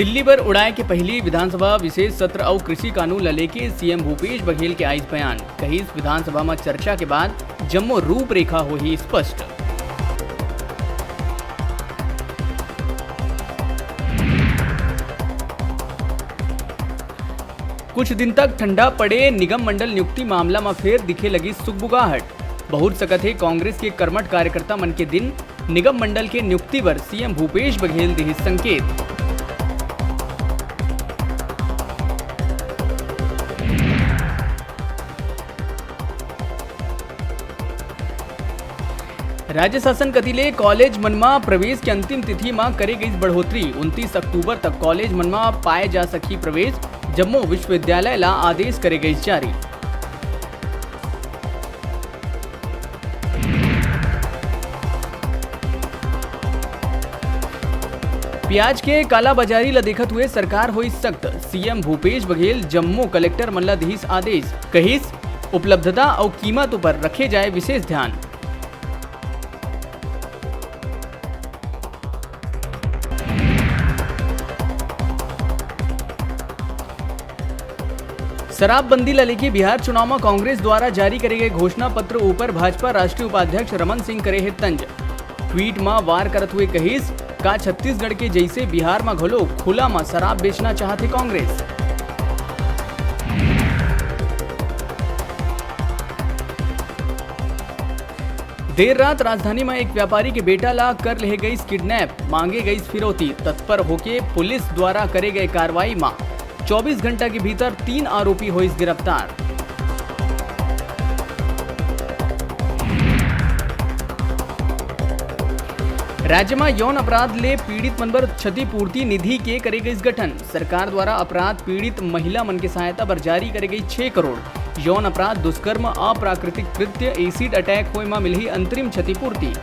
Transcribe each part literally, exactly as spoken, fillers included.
दिल्ली बर उड़ाए के पहिली विधानसभा विशेष सत्र अउ कृषि कानून ल लेके सीएम भूपेश बघेल के आइस बयान। कहिस, विधानसभा म चर्चा के बाद जम्मो रूपरेखा होही स्पष्ट। कुछ दिन तक ठंडा पड़े निगम मंडल नियुक्ति मामला म फेर दिखे लगी सुगबुगाहट। बहुत सकत हे कांग्रेस के कर्मठ कार्यकर्ता मन के दिन। निगम मंडल के नियुक्ति बर सीएम भूपेश बघेल दिहिस संकेत। राज्य शासन कति ले कॉलेज मन म प्रवेश के अंतिम तिथि म करे गईस बढ़ोतरी। उनतीस अक्टूबर तक कॉलेज मन म पाए जा सकही प्रवेश। जम्मो विश्वविद्यालय ला आदेश करे गईस जारी। प्याज के कालाबाजारी ल देखत हुए सरकार होइस सख्त। सीएम भूपेश बघेल जम्मो कलेक्टर मन ल दिहिस आदेश, कहिस, उपलब्धता अउ कीमत उपर रखे जाए विशेष ध्यान। शराबबंदी ल लेके बिहार चुनाव म कांग्रेस द्वारा जारी करे गए घोषणा पत्र ऊपर भाजपा राष्ट्रीय उपाध्यक्ष रमन सिंह करे हे तंज। ट्वीट म वार करत हुए कहिस, का छत्तीसगढ़ के जैसे बिहार म घलो खुला म शराब बेचना चाहत हे कांग्रेस? देर रात राजधानी म एक व्यापारी के बेटा ला कर लेहे गईस किडनैप, मांगे गईस फिरौती। तत्पर होके पुलिस द्वारा करे गए कार्रवाई म चौबीस घंटा के भीतर तीन आरोपी होइस गिरफ्तार। राज्य म यौन अपराध ले पीड़ित मन बर क्षतिपूर्ति निधि के करे गईस गठन। सरकार द्वारा अपराध पीड़ित महिला मन के सहायता बर जारी करे गई छह करोड़। यौन अपराध, दुष्कर्म, अप्राकृतिक कृत्य, एसिड अटैक होए म मिलही अंतरिम क्षतिपूर्ति।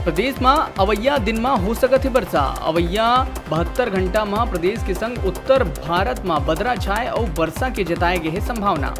प्रदेश म अवइया दिन म हो सकत हे बरसा। अवइया बहत्तर घंटा म प्रदेश के संग उत्तर भारत म बदरा छाए अउ बरसा के जताए गे हे संभावना।